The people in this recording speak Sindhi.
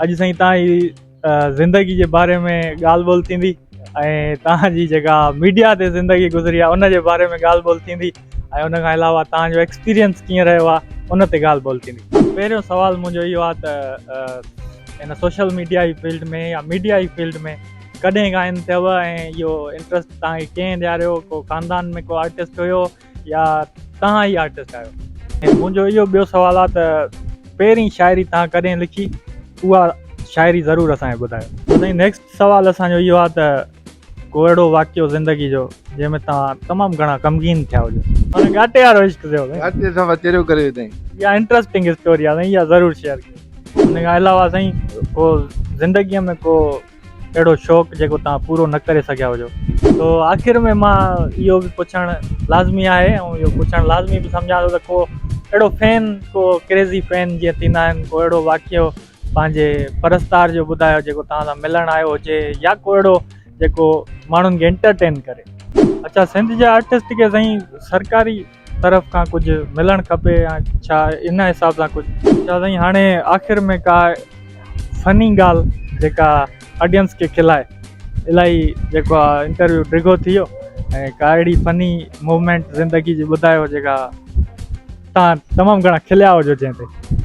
اڄ سائين توهان جي زندگي جي باري ۾ ڳالهه ٻولهه ٿيندي ۽ توهان جي جيڪا ميڊيا تي زندگي گذري آهي ان جي باري ۾ ڳالهه ٻولهه ٿيندي ۽ ان کان علاوه توهان جو ايڪسپيرينس ڪيئن رهيو آهي ان تي ڳالهه ٻولهه ٿيندي. پهريون سوال منهنجو اهو آهي ته هن سوشل ميڊيا جي فيلڊ ۾ يا ميڊيا جي فيلڊ ۾ ڪڏهن کان ان ٿيو ۽ اهو انٽرسٽ توهان کي ڪنهن ڏياريو ڪو خاندان ۾ ڪو آرٽسٽ هيو يا توهان ئي آرٽسٽ آهيو؟ ۽ منهنجو اهو ٻيو سوال آهي ته پهرين شاعري توهان ڪڏهن لکي اها شاعري ضرور اسان کي ٻڌايو. سائين نيڪسٽ سوال اسان جو اهو آهي ته ڪو اهڙو واقعو زندگي جو جنهن ۾ توهان تمام گهڻا غمگين ٿيا هجو. معنيٰ ڳاٽي وارو عشق ٿيو سائين. ڳاٽي سان چريو ڪري وڌائين. اها انٽرسٽنگ اسٽوري آهي سائين اها ضرور شيئر ڪيو. ان کان علاوه سائين ڪو زندگي ۾ ڪو اهڙو شوق جيڪو توهان پورو نه ڪري سگهيا هجو. سو آخر ۾ مان اهو به پڇڻ لازمي آهي ۽ اهو پڇڻ لازمي به سمجهان ٿو ته ڪو اهڙو فين ڪو ڪريزي فين جيئن ٿيندا آهن ڪو اهڙو واقعو پنهنجي پرستار جو ٻڌايو جيڪو توهان سان ملڻ آيو هجي يا ڪو اهڙو جيڪو ماڻهن کي انٽرٽين ڪري. اڇا سنڌ جي آرٽسٽ کي سائين سرڪاري طرف کان ڪجهه ملڻ کپي يا ڇا ان حساب سان ڪجهه. اڇا سائين هاڻي آخر ۾ ڪا فني ڳالهه جيڪا آڊينس کي کلائي الائي جيڪو آ انٽرويو ڊگهو ٿي ويو ۽ ڪا اهڙي فني موومينٽ زندگي جي ٻڌايو جيڪا تان تمام گهڻا کليا هجو جنهن تي.